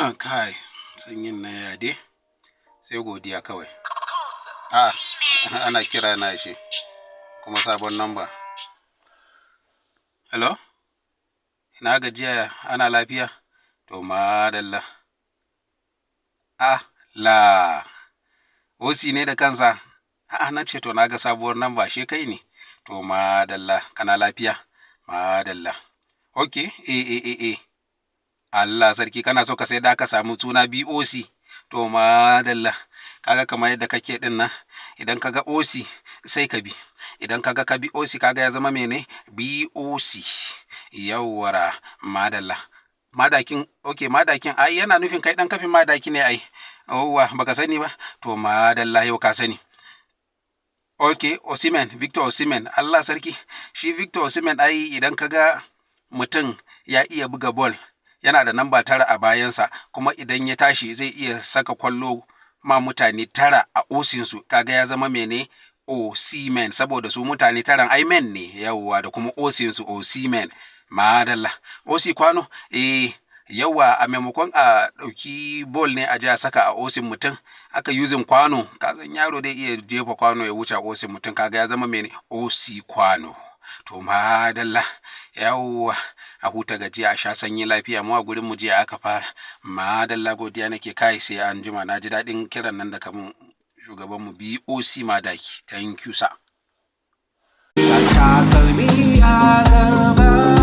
Kai, sanyin na ya dai, sai godiya kawai. Ah, ana kira na shi, kuma sabon number. Hello? Ina gajiya, ana lafiya? To madalla. Ah, la. Osi ne da kansa. A'a, na ce to na ga sabuwar namba, she kai ne. To madalla, kana lafiya? Madalla. Ok, eh eh eh eh. Allah sarki, kana so ka sai da ka samu suna BOC. To madalla. Kaga kamar yadda kake din nan, idan kaga OC sai ka bi. Idan kaga ka bi OC, kaga ya zama mene? BOC. Yawwara, madalla. Madakin, ok, madakin, ai yana nufin kai dan kafin madaki ne ai. Yawwa, baka sani ba? To madalla, yau ka sani. Ok, Osimhen, Victor Osimhen, Allah sarki. Shi Victor Osimhen ai idan kaga mutum ya iya buga ball, yana da namba 9 a bayansa, kuma idan ya tashi zai iya saka kwallo ma mutane 9 a osinsu, kaga ya zama mene? Osimhen, saboda su mutane taran ai men ne, yawwa, da kuma osinsu Osimhen. Madalla. Osi kwano, eh, yawa, a maimakon a ɗauki ball ne a je a saka a osin mutum, aka using kwano. Ka san yaro dai iya jefa kwano ya wuce a osin mutum, kaga ya zama mene? Osi kwano. To madalla, yawwa, a huta gajiya, a sha sanyi lafiya. Mu a gurin mu jiya aka fara. Madalla, godiya nake. Kai, sai an jima. Na ji daɗin kiran nan da kamun shugaban mu BOC Madaki. Thank you, sir. Takalmi a gaba.